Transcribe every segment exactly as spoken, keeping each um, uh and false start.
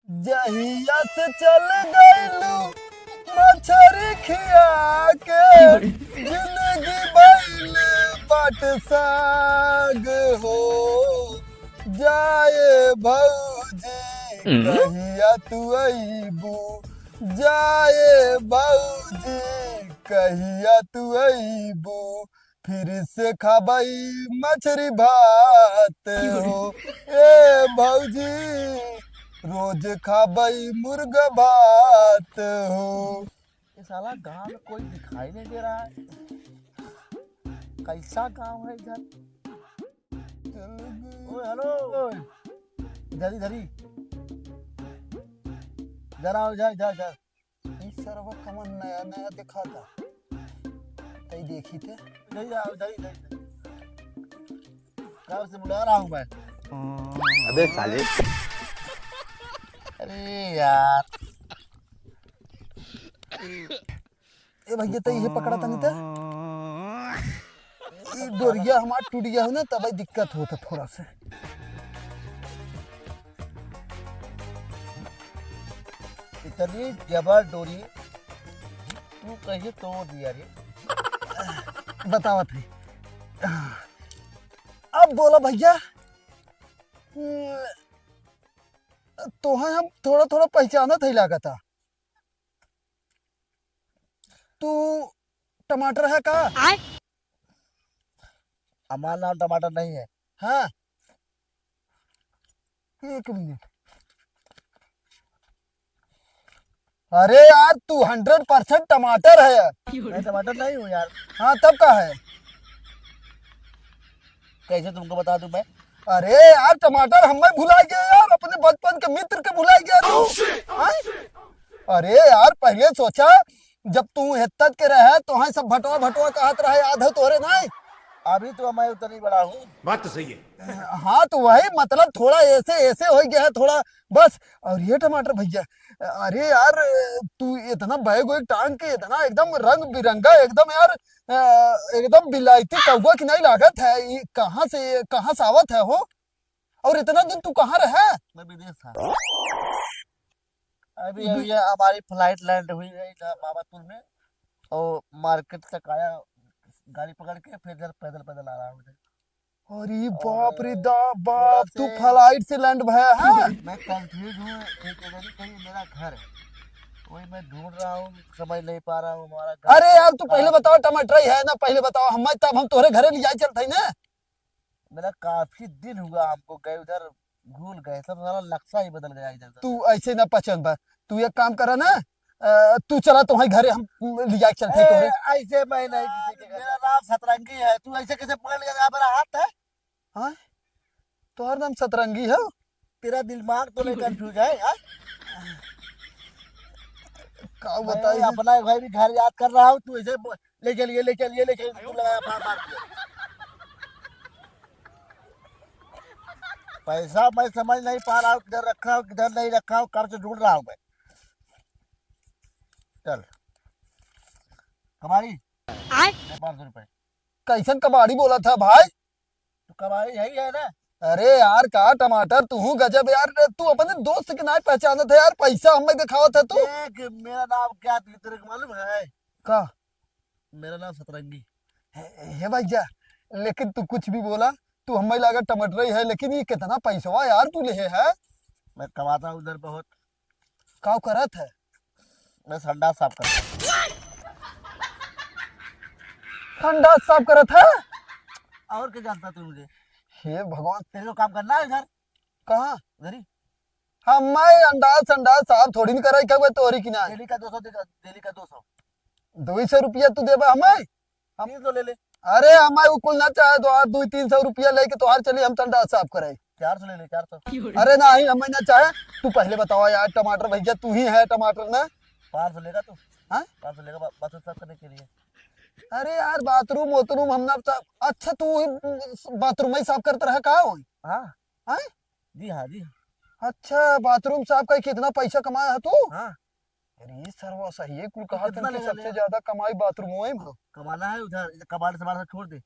जहिया से चल गइलू मछरी खिया के, जिंदगी भइल बाट साग हो। जाए भौजी, हम्म। कहिया तू अइबू? जाए भौजी, कहिया तू अइबू? फिर से खाबई मछरी भात हो, ए भौजी, रोज खाबई मुर्गा भात हो। ये साला गांव में कोई दिखाई नहीं दे रहा है, कैसा गांव है इधर? ओए, हेलो, ओए, इधर, इधर ही। इधर आओ, इधर, इधर, इधर। ई सरवा कमन नया नया दिखाता। तई देखी थे। इधर आओ, इधर, इधर, इधर। कब से बुला रहा हूँ मैं। अबे साले। अरे यार। ए भैया, तई ये पकड़ा तनी ते। ई डोरिया हमार टूट गया हो ना, तब दिक्कत होता थोड़ा सा। इतनी जबर डोरी, तू कैसे तोड़ दिया रे? बतावत है। अब बोला भैया, तोहे हम थोड़ा थोड़ा पहचानत है लागता। तू टमाटर है का? आय? हमारा नाम टमाटर नहीं है। हाँ, एक मिनट। अरे यार, तू हंड्रेड परसेंट टमाटर है। मैं टमाटर नहीं हूँ यार। हाँ, तब का है? कैसे तुमको बता दूं मैं? अरे यार, टमाटर हमें भुला गया यार, अपने बचपन के मित्र के भुला गया तू। हाँ? अरे यार, पहले सोचा, जब तू हेत्तत के रहे, तो हाँ सब भटवा भटवा कहत रहे, याद है तोहरे नहीं? अभी तो मैं उतना ही बड़ा हूँ। बात तो सही है। हाँ, तो वही मतलब, थोड़ा ऐसे, ऐसे हो गया है थोड़ा, बस। और ये टमाटर भैया, अरे यार, तू इतना बैग वैग टांग के, इतना एकदम रंग बिरंगा, एकदम यार, अ, एकदम बिलायती कौवा की नहीं लागत है। ये कहाँ से, कहाँ से आवत है हो? और इतना दिन तू कहाँ रहे? मैं विदेश था। अभी, अभी ये हमारी flight land हुई है इधर बाबतपुर में, और market तक आया गाड़ी पकड़ के, फिर इधर पैदल, पैदल आ रहा हूँ इधर। अरे बाप रे, दा-, बाप, तू flight से land भया है? मैं confuse हूँ, एक जगह नहीं, कहीं मेरा घर है, वही मैं ढूंढ रहा हूँ, समझ नहीं पा रहा हूँ हमारा घर। अरे यार, तू पहले बताओ, टमाटर ही है ना, पहले बताओ, हम, तब हम तोहरे घरे ले जाए चलते हैं ना। मेरा काफी दिन हुआ हमको गए उधर, भूल गए, सब सारा नक्शा ही बदल गया इधर उधर। तू ऐसे ना पचन बा, तू एक काम करा ना, अ, तू चला तुम्हारे घरे, हम ले जाए चलते हैं ए, तोहरे। ऐसे मैं नहीं किसी के घर। मेरा नाम सतरंगी है, तू ऐसे कैसे पकड़ लिया मेरा हाथ है? हाँ? तोहर नाम सतरंगी है? तेरा दिमाग तो नहीं confuse है, हाँ? का मैं बताई है? अपना भाई भी घर याद कर रहा हूँ, तू ऐसे ब-, ले चलिए, ले चलिए, ले चलिए, तू लगाया मार, मार के। पैसा मैं समझ नहीं पा रहा हूँ, किधर रखा हूँ, किधर नहीं रखा हूँ, कब से ढूंढ रहा हूँ मैं। चल, कबाड़ी, आय। ले पाँच सौ रुपए। कैसन कबाड़ी बोला था भाई? तो कबाड़ी यही है ना। अरे यार, का टमाटर, तू हूँ गजब यार, तू अपने दोस्त के नाई पहचानत है यार, पैसा हमें दिखावत है तू। देख, मेरा नाम क्या, तुझे, तेरे को मालूम है? का? मेरा नाम सतरंगी। हे, हे भैया, लेकिन तू कुछ भी बोला, तू हमें लगा टमाटर ही है, लेकिन ये कितना पैसवा यार तू ले है? मैं कमाता हूँ उधर बहुत। का करत है? मैं संडास साफ करता हूँ। संडास साफ करत है? और क्या जानता तू मुझे? हे भगवान। तेरे को काम करना है इधर? कहाँ? उधर ही। हम मैं अंडास संडास साफ थोड़ी न कराई, क्या तोरी की ना? डेली का दो सौ देगा, डेली का दो सौ। दो सौ रुपया तू देबा हमें? हम तीन सौ ले ले। अरे, हमें वो कुल ना चाहे, तो आज दो तीन सौ रुपया लेके तोहार चली, हम संडास साफ कराई। चार सौ ले ले, चार सौ। अरे नहीं, हमें ना चाहे। तू पहले बतावा यार, टमाटर भैया, तू ही है टमाटर ना? पाँच सौ लेगा तू? हाँ? पाँच सौ लेगा बा-, बाथरूम साफ करने के लिए। अरे यार, बाथरूम वाथरूम हम ना सा-, अच्छा, तू ही बाथरूम में ही साफ करता रहा का हो? हाँ। हाँ? जी हाँ, जी हाँ। अच्छा, बाथरूम साफ का कितना पैसा कमाया है तू? हाँ। अरे सरवा, सही है, कुल कहा कितना था कि लेगा, सबसे लेगा? ज्यादा कमाई बाथरूम में है। कमाना है उधर, कबाड़ से बाहर छोड़ दे।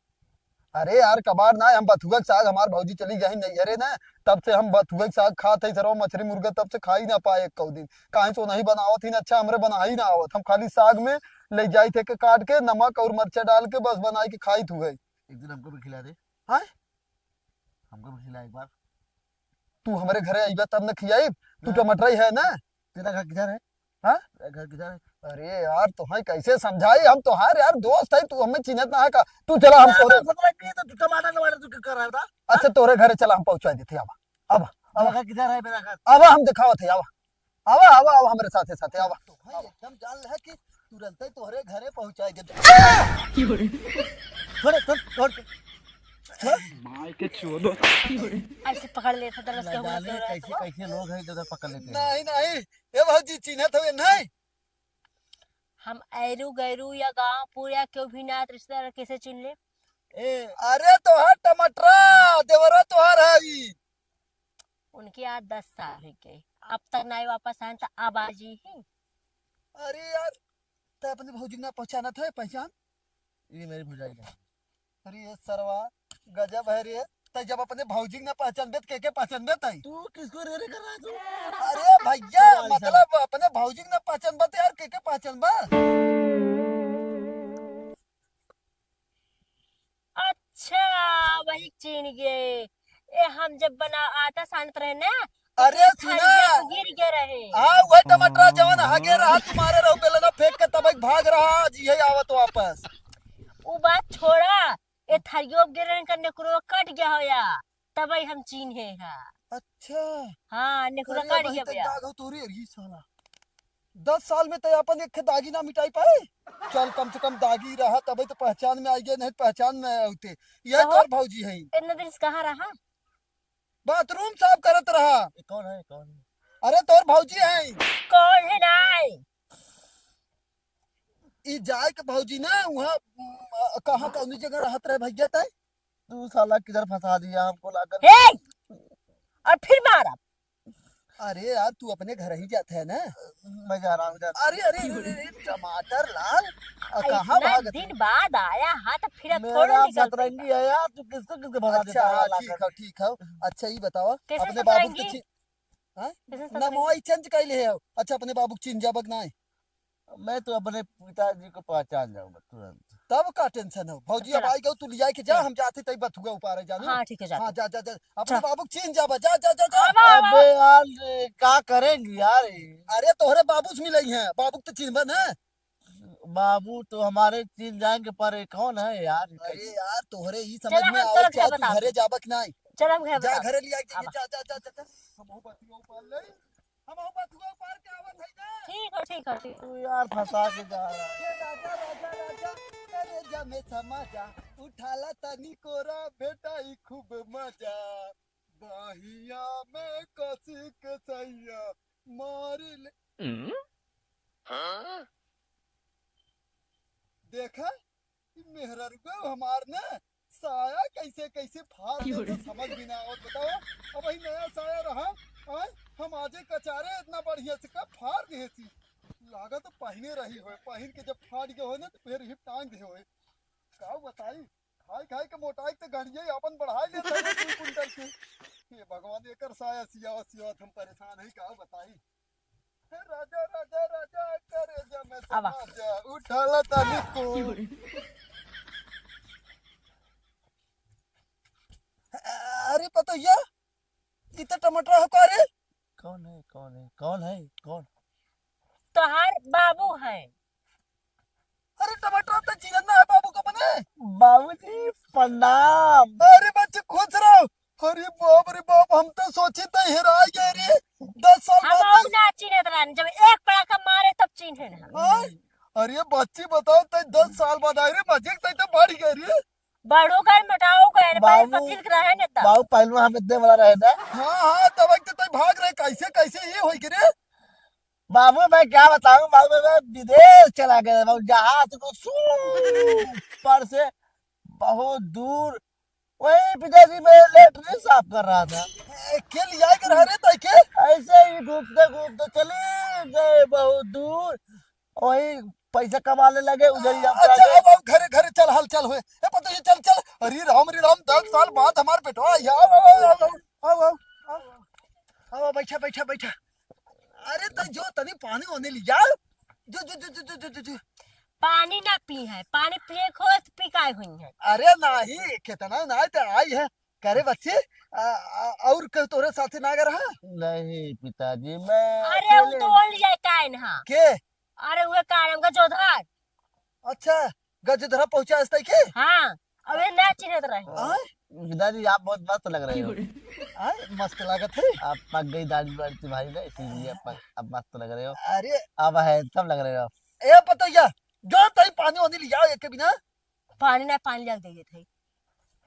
अरे यार, कबार ना, हम बथुआ के साग, हमार भौजी चली गई नैहरे ना, तब से हम बथुआ के साग खात है, सरवा मछरी मुर्गा तब से खाई ना पाए एक कौ दिन। काहे से नहीं बनावत ही ना, अच्छा हमरे बनाई ना आवत, हम खाली साग में ले जाई थे के काट के नमक और मरचा डाल के बस बनाई के खाई थू है। एक दिन हमको भी खिला दे। हाँ? हमको भी खिला एक बार। तू हमरे घरे अइबा तब न खियाई, तू हाँ। टमाटर ही है ना? तेरा घर किधर है? हाँ? तेरा घर किधर है? अरे यार, तोहाई कैसे समझाई? हम तोहार यार दोस्त है, तू हमें चिन्हत ना है का? तू चला, हम तोरे मतलब कि तो तू टमाटर, टमाटर तू क्या कर रहा था? अच्छा, तोरे घरे चला, हम पहुंचा देते, आवा, आवा, आवा। मेरा घर किधर है, मेरा घर? आवा, हम दिखावत है, आवा, आवा, आवा, आवा, हमरे साथे, साथे, आवा। तोहाई एकदम जान ले कि तुरंते तोहरे घरे पहुंचाई देते। छोड़, छोड़, छोड़। माई के चोदो। ऐसे पकड़ ले, तो दरस ना के जाने बोलत रहा कैसे, था। कैसे लोग हैं जो उधर पकड़ लेते हैं। नहीं, नहीं, ए भौजी, चिन्हत हवे नहीं? हम ऐरू गैरू या गांव पूरा केहू भी ना रिश्तेदार कैसे चिन्ह ले? ए, अरे तोहार टमाटरा, देवरा तोहार है ई। उनके आज दस साल हो गए, अब तक ना वापस आए, तो अब आ जी ही। अरे यार, तै अपने भौजी के ना पहचानत है, पहचान? ये मेरी भौजाई है। अरे ये सरवा, गजब है रे। तै जब अपने भौजी के ना पहचानबे, त के के पहचानबे तै? तू किसको रे रे कर रहा है तू? अरे भैया, सरवा, मतलब सरवा। अपने भौजी के ना पहचानबे, त यार के के पहचानबे? अच्छा, वही चीन गए। ए, हम जब बना आटा सानत रहे ना, तो अरे ये सुना। थरिया में गिर गए रहे। हाँ, वही टमाटर जवन हगे रहा, तुम्हारे रहो बेलना फेंक के तब भाग रहा, आज यही आवत वापस। वो बात छोड़ा, ये थरियो गिर रहे का नेकुरो कट गया हो या, तब हम चीन्हे हा। अच्छा। हाँ, नेकुरा अरे काट भाई, गया तै भैया। दाग हो तोरी, अरे साला। दस साल में तै अपन एक ठे दागी ना मिटाई पाए। चल, कम से कम दागी रहा, तबे तो पहचान में आई गए, नहीं पहचान में आए होते। ये कहो। तोर भौजी है। इतना दिन से कहाँ रहा? बाथरूम साफ करत रहा। ये कौन है, कौन है? अरे, तोर भौजी है। कौन है नाई? ई जाए के भौजी ना, वहाँ, अ, कहाँ, कौनी जगह रहत रहे भैया तै? तू साला किधर फंसा दिया हमको लाकर? हे! और फिर मारा। अरे यार, तू अपने घर ही जात है ना? मैं जा रहा हूँ, जा रहा हूँ। अरे, अरे, अरे, अरे, टमाटर लाल, अ, कहाँ इतना भागत दिन है? बाद आया, हाँ, तो फिर अब थोड़ा मेरा निकलते सतरंगी है यार, तू किसको, किसको भगा अच्छा, देता है हाँ, लाकर? ठीक है, ठीक है। अच्छा, ये बताओ, कैसे अपने बाबू के सतरंगी? चि-, हाँ? कैसे ना, सतरंगी? मोबाइल चेंज कर ले हो। अच्छा, अपने बाबू के चिन्ह जाबक ना है? मैं तो अपने पिताजी को पहचान जाऊंगा तुरंत। तब का टेंशन हो? भौजी, अब चला। आई गयो, तू लिया के जा, चला। हम जाते तई बथुआ उपारे जानो। हाँ, ठीक है, जाते। हाँ, जा, जा, जा। अपने चला। बाबू के चीन जाबा, जा, जा, जा, जा। आवा, आवा, अबे आवा। यार, का करेंगे यार? अरे, तोहरे बाबू से मिलई हैं, बाबू के तो चिन्हबा ना। बाबू तो हमारे चीन जाएंगे, पर ये कौन है यार? अरे यार, तोहरे ई समझ चला, में हम आवत चलत क्या, है तू बताओ। घरे जाबक नाई। चल, हम घर जा, बताओ। घरे लिया के, आवा। जा, जा, जा, जा, जा। हम हो बतिया ऊपर ले। हम हो बतुआ पार के आवत है ना। ठीक हो, ठीक हो, ठीक। तू यार फंसा के जा रहा है। हे राजा, राजा, राजा, करे जा में समा जा, उठाला तनी कोरा, बेटा ई खूब मजा, बहिया में कसी के सैया, मारी ले। हम्म? हाँ? देखा, ई मेहररुआ हमार ना साया कैसे कैसे फाड़ देत है, समझ भी ना आवत। बताओ, अब वही नया साया रहा, आय, हम आजे कचारे इतना बढ़िया से का फाड़ देहे थी। लागत पहने रही होए, पहन के जब फाड़ गए होए ना, तो फिर हिप टांग दे होए। का बताई, खाई खाई के मोटाई के गड़िया अपन बढ़ाई लेता है दू कुंटल के। हे भगवान, एकर साया सियावत सियावत हम परेशान है, का बताई। हे राजा, राजा, राजा, करे जा में आवा। समाजा, उठाला तानी को। अरे पतोहिया, ई तो टमाटर हो का रे? कौन है, कौन है, कौन है, कौन? तोहार बाबू है। अरे टमाटर तो जीवन में है बाबू का बने। बाबूजी प्रणाम। अरे बच्चे खुश रहो। अरे बाप रे बाप, हम तो सोची तो हेराई गए रे। दस साल हम बाद और ना चिन्हत रहन, जब एक पड़ाका मारे तब चिन्हे ना। हाँ? अरे बच्ची बताओ, तै दस साल बाद आई रे, मजे तै तो बढ़ गए रे। बढ़ू गए, मोटाऊ गए, पहले बाबू, पतली रहे न तब। बाबू पहलवान हम इतने वाला रहे ना। हाँ, हाँ, तब एक तो तै भाग रहे, कैसे, कैसे ये होई के रे? बाबू मैं क्या बताऊं बाबू, मैं विदेश चला गया बाबू, जहाज को सू पर से बहुत दूर, वहीं विदेशी में लेटरिन साफ कर रहा था। ए, के लिया के रहा रे तै के? ऐसे ही घूमते घूमते चले गए बहुत दूर, वही पैसा कमाने लगे, उधर ही हम अच्छा, चले। अब, अब घरे, घरे चल, हलचल होए। ए पतोहिया, चल, चल। अरे राम, अरे राम, दस साल बाद हमार बेटवा आया। आओ, आओ, आओ, आओ, आओ, आओ, आओ, आओ, बैठा, बैठा, बैठा। अरे, तै जो तनी पानी ओने लिया। जो, जो, जो। पानी ना पी है, पानी पिए को तो पिकाए हुई है। अरे नाही, कितना नाही तो आई है। करे बच्ची, आ, आ, और कोई तोरे साथे ना गए रहा? नहीं पिताजी, मैं अरे, वो अकेले तो ओढ़ लिया काहे ना? के? अरे, उहे काहे हमका जोधार। अच्छा, गजधरा पहुंचा आज तक के? हाँ, अबे ना चिन्हत रहे। हाँ? पिताजी, आप बहुत मस्त लग रहे हो। हाँ, मस्त लागत है। आप पक गई दाढ़ी वाढ़ी तुम्हारी ना, इसीलिए आप पक, आप मस्त लग रहे हो। अरे। आप handsome लग रहे हो आप। ए पतोहिया, जो तई पानी वानी लियाओ एक बिना। पानी ना, पानी लाग जाइए थे।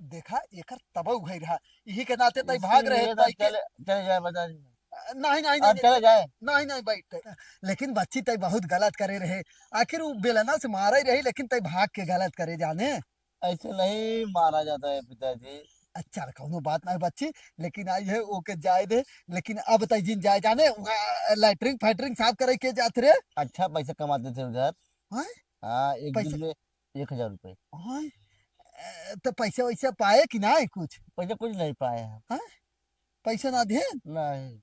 देखा, एकर तबउ भई रहा, यही के नाते तई भाग रहे, इसीलिए तो तई के चले, चले जाए बता। नहीं, नहीं, आप नहीं, चले जाए। नहीं, नहीं, बैठ। लेकिन बच्ची तई बहुत गलत करे रहे, आखिर वो बेलना से मारा ही रही, लेकिन तई भाग के गलत करे जाने। ऐसे नहीं मारा जाता है पिताजी। अच्छा, कौनो बात नहीं बच्ची, लेकिन आई है, ओके जाए दे। लेकिन अब तई जिन जाए जाने, वहाँ लैट्रिन फैट्रिन साफ करे के जात रे। अच्छा पैसा कमाते थे उधर। हाँ? हाँ, एक पैसा दिन में एक हजार रुपए। हाँ? ए, तो पैसा वैसा पाए कि ना कुछ? पैसा कुछ नहीं पाए हैं। हाँ? पैसा ना दे? नहीं।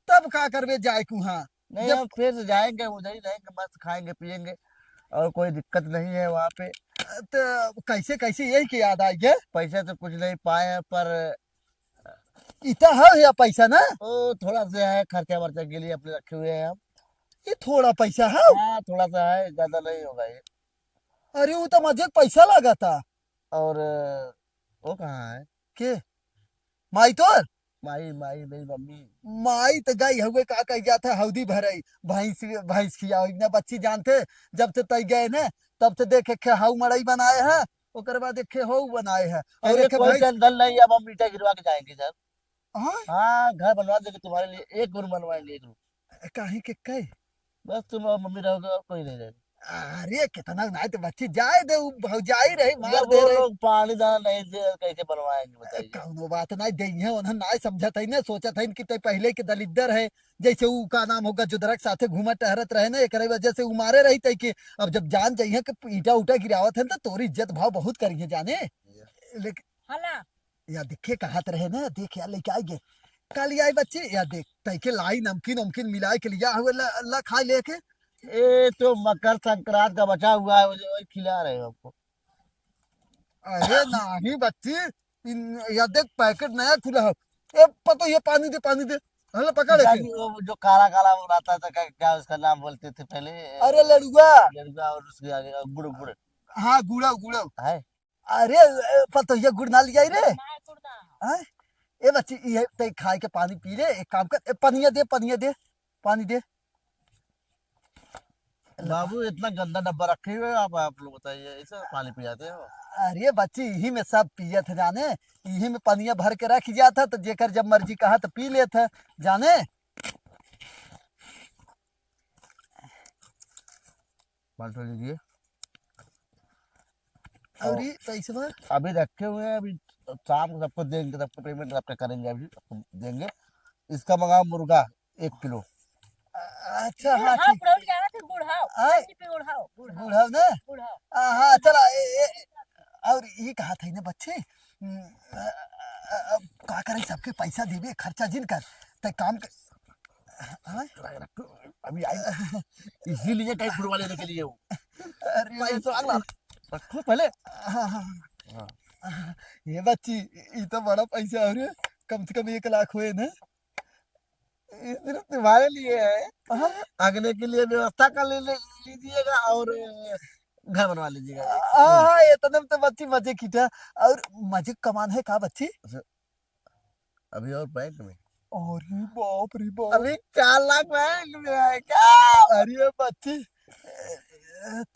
तब का करबे जाए के वहाँ? नहीं, जब हम फिर से जाएंगे, उधर ही रहेंगे, मस्त खाएंगे पिएंगे और कोई दिक्कत नहीं है वहाँ पे। तो कैसे, कैसे यही के याद आ गया? पैसा तो कुछ नहीं पाए हैं, पर इतना है या पैसा ना? ओ, थोड़ा सा है, खर्चा वर्चा के लिए अपने रखे हुए हैं हम। ये थोड़ा पैसा है? हाँ, थोड़ा सा है, ज्यादा नहीं होगा ये। अरे, वो तो मजे के पैसा लगा था। और वो कहाँ है? के? माई तोर? माई, माई, मेरी मम्मी। माई तो गई हुए, का कह जाता है, हौदी भरई, भैंस, भैंस खियाओ। इतना बच्ची जानते, जब से तई गए ना, तब से देखे खे हऊ मड़ई बनाए है, ओकर बाद एक खे हऊ बनाए है। और अरे, एक खे कोई भैंस। टेंशन नहीं, अब हम ईंटा गिरवा के जाएंगे सर। हाँ? हाँ, घर बनवा देंगे तुम्हारे लिए, एक रूम बनवाएंगे, एक रूम। काहे के कई? बस तुम और मम्मी रहोगे और कोई नहीं रहेगा। अरे, कितना ना तो बच्ची जाए दे, उ भौजाई रही, मार जब दे वो रहे। लोग पानी दाना नहीं दे, कैसे बनवाएंगे बताइए? कौनो बात नहीं, देइहे, उन्हें ना समझत है ना, सोचत है कि तै पहले के दलिद्दर है, जैसे उ का नाम होगा, जुदरक साथे घूमत टहरत रहे ना, एकरे वजह से उ मारे रही तै के। अब जब जान जाइए कि ईंटा उटा गिरावत है, तो तोरी इज्जत भाव बहुत करिए जाने। लेकिन हला। या देखे कहत रहे ना, देख या लेके आई गे। का ले आई बच्ची? या देख, तैके लाई नमकीन उमकीन मिलाए के लिया हुए, ला, ला खा लेके। ए, तो मकर संक्रांत का बचा हुआ है, वही, वही खिला रहे हो हमको। अरे नाही बच्ची, इन, या देख पैकेट नया खुला है। ए, पतो ये पानी दे, पानी दे। हलो पकड़ के। पिताजी, वो जो काला काला वो रहता था, क्या, क्या उसका नाम बोलते थे पहले? अरे लड़ुआ। लड़ुआ और उसके आगे गुड़, गुड़। हाँ, गुड़ा, गुड़ा। है? अरे, ए, पतोहिया गुड़ ना लियाई रे। ना, गुड़ ना। हाँ? ए बच्ची, ये ते खाए के पानी पी ले, एक काम कर, ए, पनिया दे, पनिया दे, पानी दे। बाबू, इतना गंदा डब्बा रखे हुए हो आप, आप लोग बताइए, ऐसे पानी पियाते हो? अरे बच्ची, यही में सब पियत है जाने, यही में पनिया भर के रख जात है, तो जेकर जब मर्जी कहा तो पी लेत है जाने। पाँच सौ लीजिए। और और ये पैसवा? अभी रखे हुए हैं, अभी शाम को सबको देंगे, सबको पेमेंट सबका करेंगे, अभी सबको देंगे। इसका मंगाओ मुर्गा एक किलो। अ-, अच्छा, ये हाँ, हाँ, ठीक। बुढ़ऊ जाना थे, बुढ़ऊ। आय। बुढ़ऊ, बुढ़ऊ। बुढ़ऊ ना? बुढ़ऊ। आ, हाँ, चला, ए, ए, और ये कहा था ना बच्ची, हम्म, अ, अ, अ, का करे, सबके पैसा देबे, खर्चा जिन कर, ते काम कर। हाँ? अभी आई। इसीलिए कहीं गुड़वा लेने के लिए हूँ। अरे, भाई, तो अगला रखो पहले। हाँ, हाँ, हाँ। हाँ। ये बच्ची, ये तो बड़ा पैसा हो रे, कम से कम एक लाख हुए ना। ये सिर्फ तुम्हारे लिए है। हाँ। अगले के लिए व्यवस्था कर ले, ले लीजिएगा और घर बनवा लीजिएगा। हाँ, हाँ, ये तो, तो बच्ची मजे की था। और मजे कमान है का बच्ची? अभी और बैंक में। अरे बाप रे बाप। अभी चार लाख बैंक में है क्या? अरे बच्ची,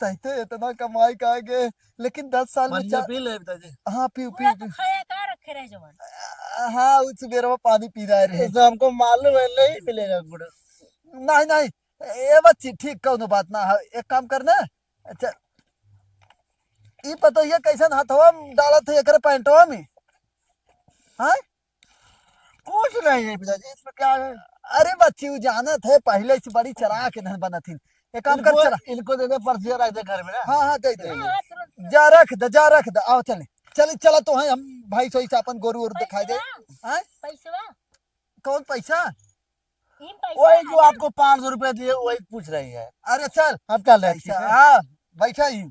तैते इतना कमाई का गे, लेकिन दस साल में पनिया चार पी ले पिताजी। हाँ, पीऊ, पूरा पीऊ, तो पीऊ। खाए का रखे रहे जवान। हाँ, उस बेर में पानी पी रहा रहे। तो हमको मालूम है, नहीं मिलेगा गुड़। नहीं, नहीं, ए बच्ची, ठीक, कौनो बात ना है, एक काम करना। अच्छा, ई पतोहिया कैसन हथवा में डालत है एकरे पैंटवा में? हाँ? कुछ नहीं है पिताजी, इसमें क्या है? अरे बच्ची, वो जानत है, पहले से बड़ी चालाक इन्हन बनत हिन। एक काम कर, इनको, चला। इनको दे दे, पर्चिया रख दे घर में ना। हाँ, हाँ, दे दे। हाँ, हाँ, तुरंत जा रख द, जा रख द, आओ चले। चले, चला तो है, हम भाई सही से अपन गोरू वोरू दिखाई दे। हैं? पैसवा? कौन पैसा? ई पैसा वही जो आपको पाँच सौ रुपया दिए, वही पूछ रही है। अरे चल। हम क्या ले पैसा, हाँ, बैठा ही।